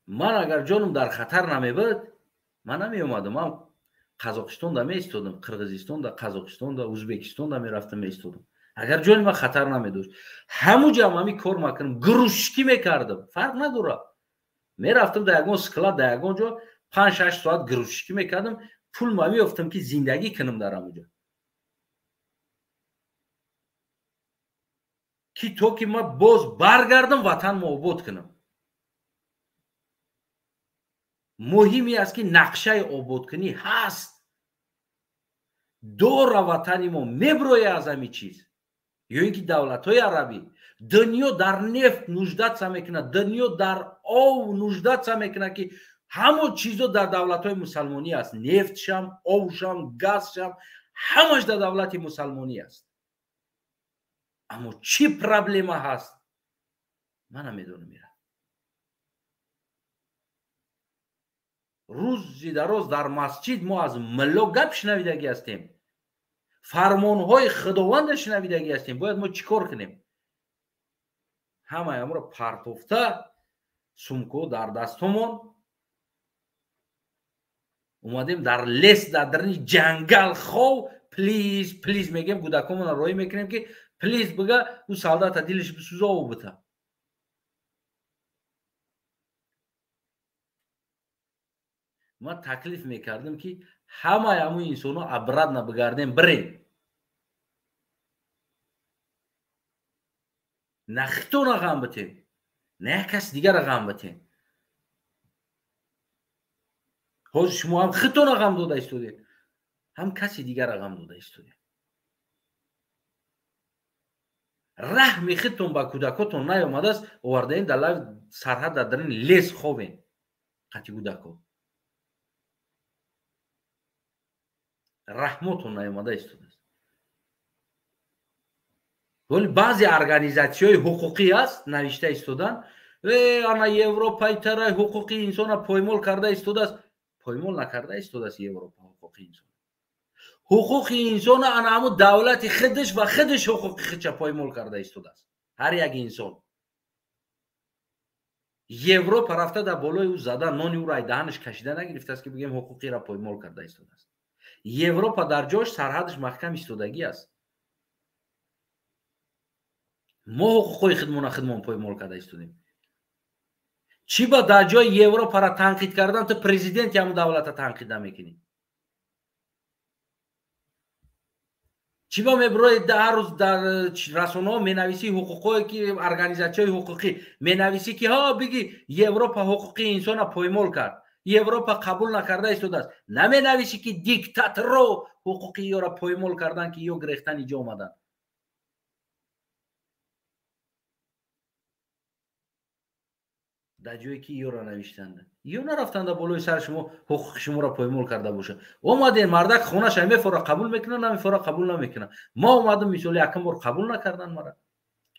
Ман агар ҷонум дар хатар намебуд, ман намеомадам. Ман Қазоқистонда меистодам, Қирғизистонда, Қазоқистонда, Ӯзбекистонда мерафтам, меистодам. Агар ҷони ман хатар намедошт, ҳамуҷам ҳами кор макунам, грузчикӣ мекардам, фарқ надорад. Мерафтам дар ягон склад, дар ягон ҷо 5-6 соат грузчикӣ мекардам, пул ма меёфтам ки зиндагӣ кунам дар ҳамуҷа. Ки то ки ман боз баргардам, ватанмо обод кунам. Муҳиме аст, ки нақшаи ободкунӣ ҳаст, дора ватани мо меброя аз ҳамин чиз. Ё ин ки давлатҳои арабӣ, дунё дар нефт нуждатса мекунад, дунё дар ов нуждатса мекунад, ки ҳамо чизо дар давлатҳои мусалмонӣ аст. Нефтшам, овшам, газшам, ҳамаш дар давлати мусалмонӣ аст. Аммо чӣ проблема ҳаст, ман намедонам. Ира рӯзи дароз дар масҷид мо аз милло гап шунавидагӣ ҳастем, фармонҳои худованда шунавидагӣ ҳастем. Бояд мо чӣ кор кунем? Ҳамаи амро партофта, сумко дар дастомон омадем дар лес, дар дарни ҷангал хов, please please мегем, кӯдакомона роҳӣ мекунем, ки please бига, ӯ солдата дилаш бисӯза, ов бита. Ман таклиф мекардам, ки ҳамаи ҳамун инсонҳо обратно бигардем, бирем, на хитона ғам битем, на як каси дигара ғам битем. Ҳозир шумо ҳам хитона ғам дода истодед, ҳам каси дигара ғам дода истодед. Раҳми худтон ба кӯдакотон наёмадааст, овардаем дар лави сарҳад, дар дарини лес ховем қати кӯдако. Раҳмотон наёмада истодааст. Вале баъзе организатсияҳои ҳуқуқӣ аст, навишта истодан, ана Европаи тарай ҳуқуқи инсона поймол карда истодааст. Поймол накарда истодааст Европа ҳуқуқи инсон. Ҳуқуқи инсон ана ҳамун давлати худаш ва худаш ҳуқуқи худша поймол карда истодааст. Ҳар як инсон. Европа рафта дар болои ӯ зада, нони ӯро ай даҳанаш кашида нагирифтааст, ки бигем ҳуқуқиро поймол карда истодааст. Европа дар ҷош сарҳадаш маҳкам истодагӣ аст. Мо ҳуқуқҳои худмона худмон поймол карда истодем. Чӣ ба дар ҷои Европаро танқид кардан ту президенти ҳамун давлата танқид намекунӣ? Чӣ ба мебирои ҳар рӯз дар расонаҳо менависӣ ҳуқуқҳое ки организатсияҳои ҳуқуқӣ менависӣ, ки ҳо биги Европа ҳуқуқи инсона поймол кард, Европа қабул накарда истодааст. Наменависӣ ки диктаторро ҳуқуқи ёро поймол кардан, ки ё гирехтан иҷо омаданд. Дар ҷое ки ёро навиштанда, ё нарафтанда болои сари шумо ҳуқуқи шуморо поймол карда бошад. Омаден мардак хонаша мефора қабул мекунад, намефора қабул намекунад. Ма омадам, мисоли якум бор қабул накардан мара.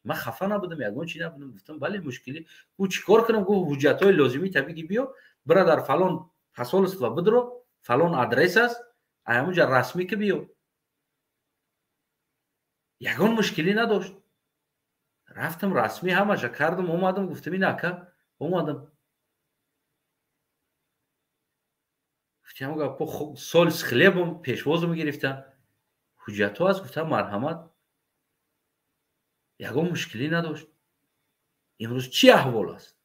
Ман хафа набудам, ягон чи набудам. Гуфтам бале мушкилӣ. Ӯ чӣ кор кунам? Гуфт ҳуҷҷатҳои лозимӣ табиги биё, бира дар фалон посольство бидро, фалон адрес аст, ҳамунҷа расмӣ ки биё. Ягон мушкилӣ надошт. Рафтам расмӣ ҳамаша кардам, омадам, гуфтам ин ака омадам. Гуфтам гапо соль с хлебом пешвозум гирифтан. Ҳуҷҷатҳо аст, гуфтам марҳамат. Ягон мушкилӣ надошт. Имрӯз чӣ аҳвол аст?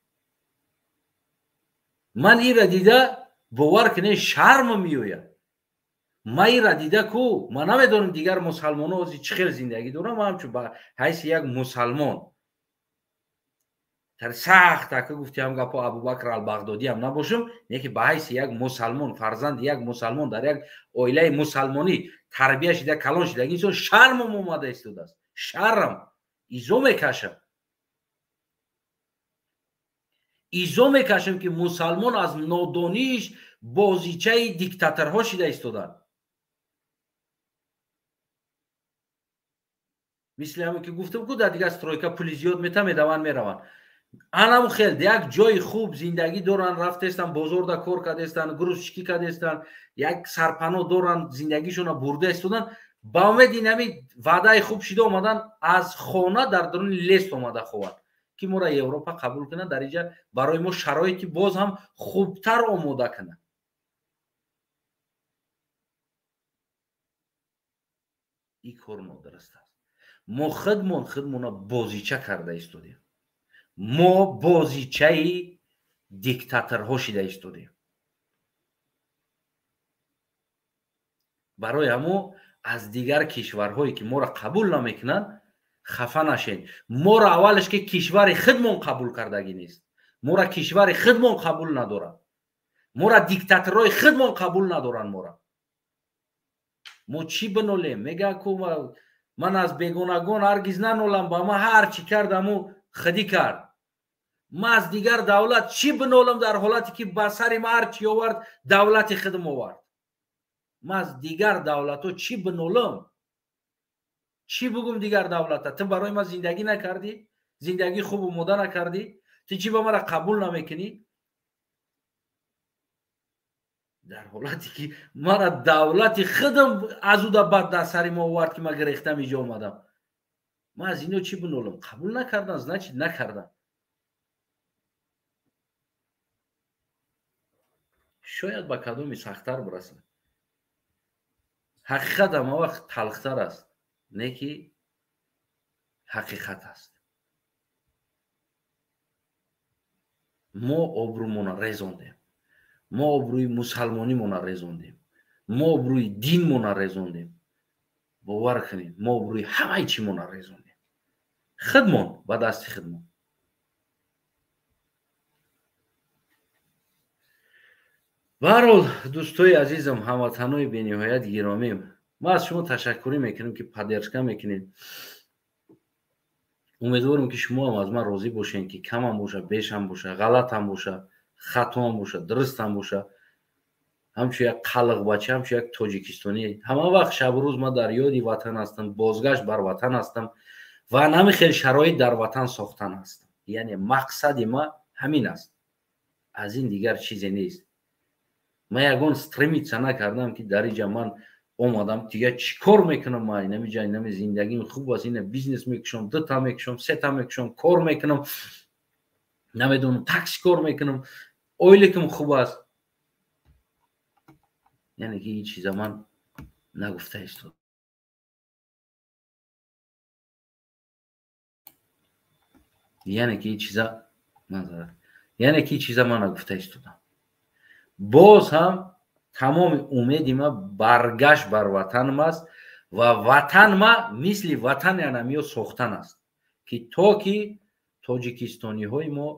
Ман ира дида бовар кунед шарм меояд. Ман ира дида ку ман намедонам дигар мусалмонҳо ҳозир чӣ хел зиндагӣ доранд. Ман ҳамчун ба ҳайси як мусалмон сахт ака гуфтиам гапо Абубакр ал-Бағдодиам набошам, не ки ба ҳайси як мусалмон, фарзанди як мусалмон дар як оилаи мусалмонӣ тарбия шида калон шидаги инсон шармам омада истодааст. Шарм изо мекашам. Изо мекашам, ки мусалмон аз нодониш бозичаи диктаторҳо шида истоданд. Мисли ҳамон ки гуфтам ку дар дигар стройка пули зиёд мета медаванд мераванд. Анаму хел як ҷои хуб зиндагӣ доранд, рафтестанд, бозорда кор кардестанд, грузчикӣ кардестанд, як сарпаноҳ доранд, зиндагишонро бурда истоданд. Ба умеди ин ваъдаи хуб шида омадан аз хона дар даруни лес омада хованд, ки моро Европа қабул кунад, дар инҷа барои мо шароити боз ҳам хубтар омода кунад. Ин кор нодуруст аст. Мо худмон худмона бозича карда истодем. Мо бозичаи диктаторҳо шида истодем. Барои ҳамо аз дигар кишварҳое ки моро қабул намекунанд хафа нашед. Моро аввалаш ки кишвари худмон қабул кардагӣ нест. Моро кишвари худмон қабул надорад. Моро диктаторҳои худмон қабул надоранд. Мора мо чӣ бинолем? Мегӯянд ку ман аз бегонагон ҳаргиз нанолам, ба ман ҳар чӣ кардаму худӣ кард. Ман аз дигар давлат чӣ бинолам дар ҳолате ки ба сари ман ҳар чӣ овард давлати худам овард? Ман аз дигар давлатҳо чӣ бинолам? Чӣ бугум дигар давлата? Ту барои ман зиндагӣ накардӣ? Зиндагии хуб омода накардӣ? Ту чӣ ба мара қабул намекунӣ? Дар ҳолате ки мара давлати худам аз ӯ бад дар сари мо овард, ки ман гирехтам иҷо омадам. Ман аз ино чӣ бинолам? Қабул накардан, значит накардан. Шояд ба кадоми сахттар бирасад. Ҳақиқат ҳама вақт талхтар аст, не ки ҳақиқат аст. Мо обрӯмона резондем, мо обрӯи мусалмонимона резондем, мо обрӯи динмона резондем. Бовар кунед, мо обрӯи ҳамаи чимона резондем. Худмон ба дасти худмон. Баҳарҳол, дӯстои азизам, ҳамватанои бениҳоят гиромим, ман аз шумо ташаккурӣ мекунам, ки поддержка мекунед. Умедворам, ки шумоам аз ман розӣ бошед, ки камам боша, бешам боша, ғалатам боша, хатоам боша, дурустам боша. Ҳамчун як қалиқбача, ҳамчун як тоҷикистонӣ ҳама вақт шабу рӯз ман дар ёди ватан ҳастам, бозгашт бар ватан ҳастам ва ҳамин хел шароит дар ватан сохтан ҳастам. Яъне мақсади ман ҳамин аст, аз ин дигар чизе нест. Ман ягон стремиться накардам, ки дар инҷа ман омадам, дига чӣ кор мекунам, ман инамиҷа, инами зиндагим хуб аст, ина бизнес мекушам, дута мекушам, сета мекушам, кор мекунам, намедонам, такси кор мекунам, ойликам хуб аст. Яъне ки ин чиза ман нагуфта истодам. Яъне ки ин чиза назар, яъне ки ин чиза ман нагуфта истодам. Боз ҳам тамоми умеди ма баргашт бар ватанам аст ва ватан ма мисли ватани анамиё сохтан аст, ки то ки тоҷикистониҳои мо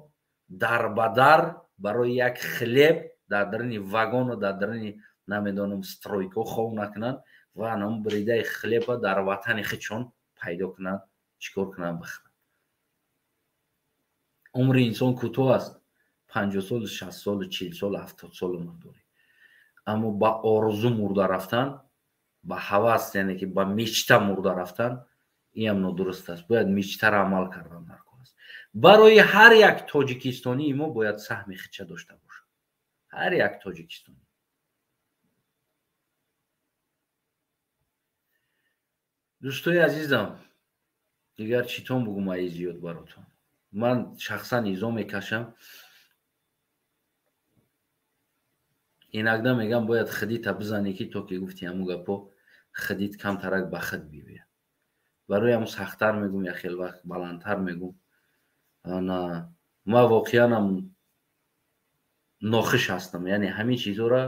дарбадар барои як хлеб дар дарини вагону дар дарини намедонам стройко хов накунанд ва анам бридаи хлеба дар ватани худшон пайдо кунанд, чӣ кор кунанд, бихӯранд. Умри инсон кӯтоҳ аст, 50 сол, 60 сол, 40 сол, 70 сол умр дорӣ. Аммо ба орзу мурда рафтан, ба ҳавас, яъне ки ба мечта мурда рафтан, инам нодуруст аст. Бояд мечтаро амал кардан дар кор аст. Барои ҳар як тоҷикистонии мо бояд саҳми худша дошта бошад. Ҳар як тоҷикистонӣ. Дӯстои азизам, дигар читон бугум аи зиёд баротон. Ман шахсан изо мекашам. Иногда мегам бояд хидита бизанӣ, ки то ки гуфти ҳамун гапо хидит камтарак ба хид биёяд. Барои ҳамун сахттар мегум, як хел вақт баландтар мегум. Ана ман воқеанам нохуш ҳастам, яъне ҳамин чизҳоро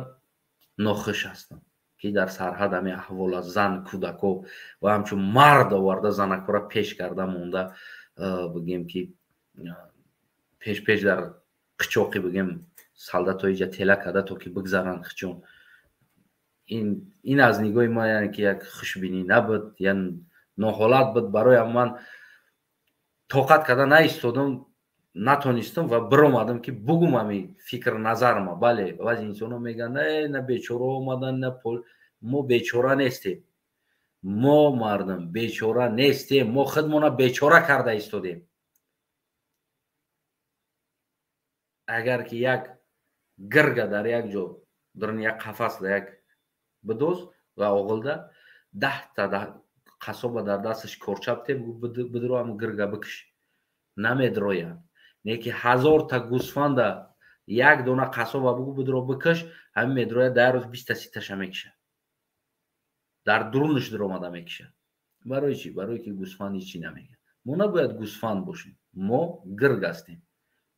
нохуш ҳастам, ки дар сарҳад ҳамин аҳвола зан, кӯдако ва ҳамчун мард оварда занакҳоро пеш карда монда, бигем ки пеш-пеш дар қичоқи бигем солдатҳо иҷа тела карда то ки бигзаранд хичон. Ин аз нигоҳи ман яъне ки як хушбинӣ набуд, яъне ноҳолат буд. Барои ман тоқат карда наистодам, натонистам ва биромадам ки бугум ҳамин фикр назарма. Бале, баъзе инсонҳо мегӯянд, на бечора омадан, на пол. Мо бечора нестем, мо мардум бечора нестем, мо худмона бечора карда истодем. Агар ки як гирга дар як ҷо дар як қафас дар як бидоз ва оғилда 10та қасоба дар дасташ корчаб те бидро ҳам гирга бикиш, намедроянд. Не ки 1000та гӯсфанда як дона қасоба бугу бидро бикиш, ҳамин медрояд, дар рӯз 20та 30таша мекишад, дар дурунаш дуромада мекишад. Барои чӣ? Барои ки гӯсфанд ҳеҷ чӣ намегӯяд. Мо набояд гӯсфанд бошем, мо гирг ҳастем.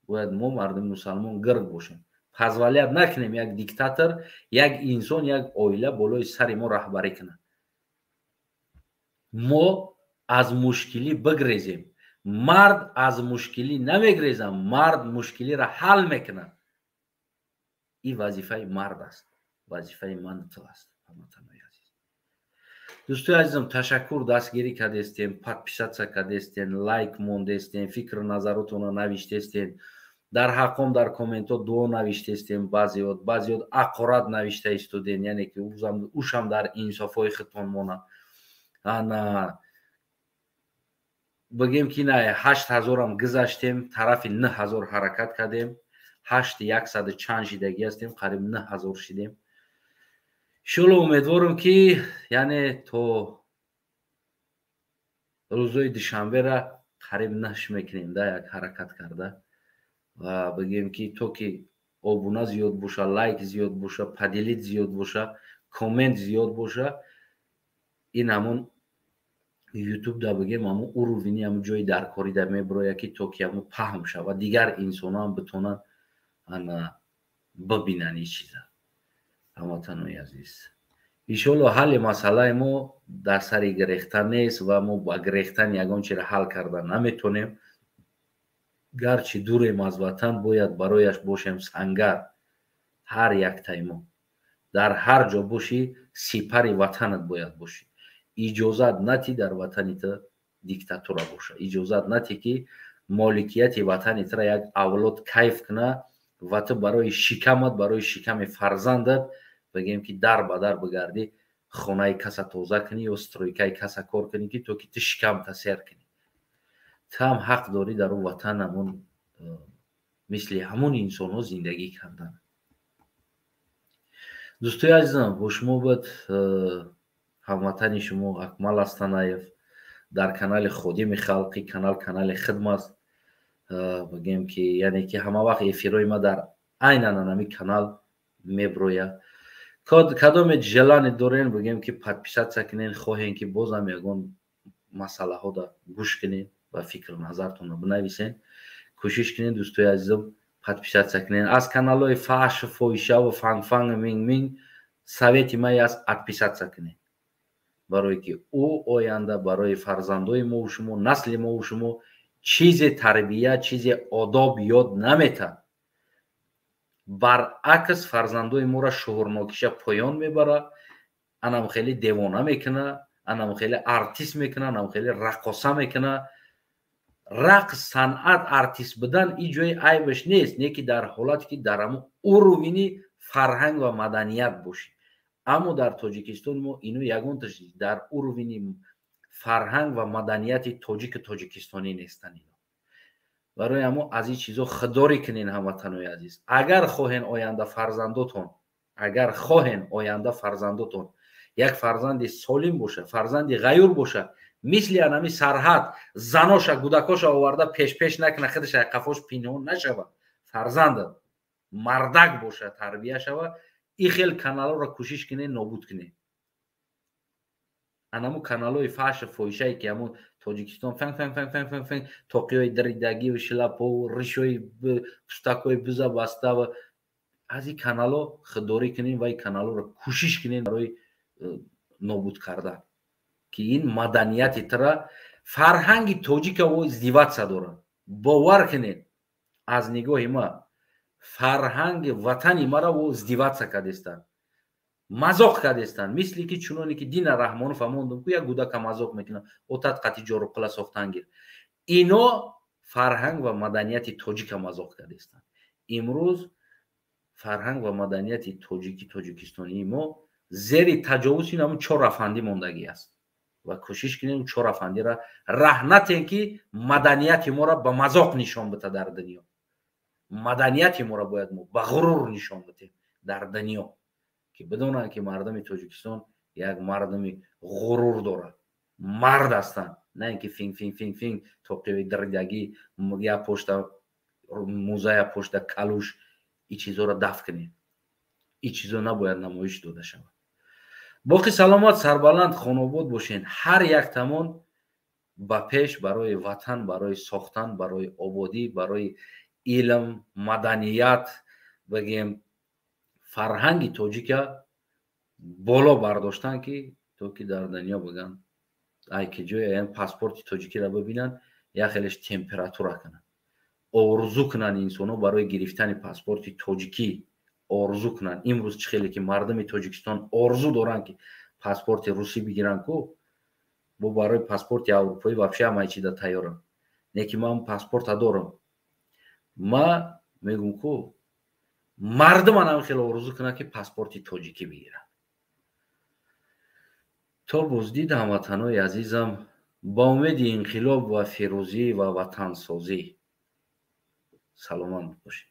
Бояд мо мардуми мусалмон гирг бошем. Позволят накунем як диктатор, як инсон, як оила болои сари мо раҳбарӣ кунад. Мо аз мушкилӣ бигрезем. Мард аз мушкилӣ намегрезад, мард мушкилиро ҳал мекунад. Ин вазифаи мард аст, вазифаи ману ту аст, ҳамватанои азиз. Дӯстои азизам, ташаккур, дастгирӣ кардестем, подписаться кардестем, лайк мондестем, фикру назаротонро навиштестем, дар ҳаққом дар комментҳо дуо навиштестем, баъзеот баъзеот ақорат навишта истодем, яъне ки ушам дар инсофҳои худтон монад. Ана бигем ки на 8000-ам гузаштем, тарафи 9000 ҳаракат кардем, 8100 чанд шидагӣ ҳастем, қариб 9000 шидем. Иншоалло умедворам ки яъне то рӯзои душанбера қариб наш мекунем да як ҳаракат карда ва бигем ки то ки обуна зиёд боша, лайк зиёд боша, поделить зиёд боша, коммент зиёд боша, ин ҳамон ютуб да бигем ҳамон уровни ҳамон ҷои даркорӣ да мебирояд, ки то ки ҳамон паҳм шавад, дигар инсонҳо ҳам битонанд ана бибинанд ин чиза. Ҳамватанои азиз, иншоалло ҳалли масъалаи мо дар сари гирехтан нест ва мо ба гирехтан ягон чиро ҳал карда наметонем. Гарчи дурем аз ватан, бояд барояш бошем сангар. Ҳар яктаи мо дар ҳар ҷо бошӣ, сипари ватанат бояд бошӣ. Иҷозат натӣ дар ватани ту диктатура боша, иҷозат натӣ ки моликияти ватани тура як авлод кайф куна ва ту барои шикамат, барои шиками фарзандат бигем ки дар ба дар бигардӣ, хонаи каса тоза кунӣ ё стройкаи каса кор кунӣ, ки то ки ту шикамта сер кунӣ. Ту ҳам ҳақ дорӣ дар он ватан ҳамон мисли ҳамон инсонҳо зиндагӣ кардан. Дӯстои азизам, бо шумо буд ҳамватани шумо Акмал Астанаев дар канали Ходими Халқи. Канал канали хидм аст, бигем ки, яъне ки ҳама вақт эфирҳои ма дар айнан анами канал меброяд. Кадоме желание дорен, бигем ки, подписаться кунен, хоҳем ки бозам ягон масъалаҳода гӯш кунен ва фикру назартонро бинависен, кӯшиш кунед, дӯстои азизам, подписаться кунен. Аз каналҳои фаҳшу фоҳишаву фангфангу минг-минг совети ман аст: отписаться кунед, барое ки ӯ оянда барои фарзандои мову шумо, насли мову шумо чизе тарбия, чизе одоб ёд наметад. Баръакс, фарзандои моро шуҳурнокиша поён мебарад, анам хеле девона мекуна, анам хеле артист мекуна, анам хеле раққоса мекуна. Рақс, санъат, артист будан и ҷои айбаш нест, не ки дар ҳолате ки дар ҳамун уровни фарҳанг ва маданият бошӣ. Аммо дар Тоҷикистони мо ино ягонташ дар уровни фарҳанг ва маданияти тоҷику тоҷикистонӣ нестанд ино. Барои ҳамо аз ин чизо худдорӣ кунен, ҳамватанои азиз, агар хоҳен оянда фарзандотон, агар хоҳен оянда фарзандотон як фарзанди солим боша, фарзанди ғаюр боша, мисли анами Сарҳад заноша, гудакоша оварда пешпеш накуна, худша қафош пинҳон нашава, фарзанда мардак боша, тарбия шава, и хел каналҳоро кӯшиш кунед нобуд кунед. Анаму каналҳои фаҳшу фоҳишае ки ҳамун Тоҷикистон фанг фанг фанг фанг фанг фанг, тоқиҳои даридагиву шилапову ришои пустакҳои биза бастава, аз ин каналҳо худдорӣ кунед ва ин каналҳоро кӯшиш кунед барои нобуд кардан, ки ин маданияти тра, фарҳанги тоҷика во издеваться дорад. Бовар кунед, аз нигоҳи ма фарҳанги ватани мара во издеваться кардестанд, мазоқ кардестанд. Мисли ки чуноне ки Дина Раҳмонов амондум ку, як гудака мазоқ мекунад, отат қати ҷоруққила сохтан гир. Ино фарҳанг ва маданияти тоҷика мазоқ кардестанд. Имрӯз фарҳанг ва маданияти тоҷики тоҷикистонии мо зери таҷовузи ҳамун чор афандӣ мондагӣ аст ва кӯшиш кунем чор афандира раҳ натем, ки маданияти моро ба мазоқ нишон бита дар дунё. Маданияти моро бояд мо ба ғурур нишон битем дар дунё, ки бидонанд, ки мардуми Тоҷикистон як мардуми ғурур дорад, мард ҳастанд, на ин ки финг финг финг финг, тоқиёи даридагӣ, як пошта муза, як пошта калуш. Ин чизоро дафт кунед, ин чизо набояд намоиш дода шавад. Боқӣ саломат, сарбаланд, хонобод бошед. Ҳар як тамон ба пеш, барои ватан, барои сохтан, барои ободӣ, барои илм, маданият, бигем, фарҳанги тоҷика боло бардоштан, ки то ки дар дунё биган, ай ки ҷое паспорти тоҷикиро бибинанд, як хелеш температура кунанд, орзу кунанд инсонҳо, барои гирифтани паспорти тоҷикӣ орзу кунанд. Имрӯз чӣ хеле ки мардуми Тоҷикистон орзу доранд, ки паспорти русӣ бигиранд ку, бо барои паспорти аврупоӣ вообще ҳамаи чида тайёрам. Не ки ман паспорта дорам, ма мегӯм ку, мардуман ҳам хеле орзу кунанд, ки паспорти тоҷикӣ бигиранд. То боздид, ҳамватанои азизам, ба умеди инқилоб ва фирӯзӣ ва ватансозӣ, саломат бошед.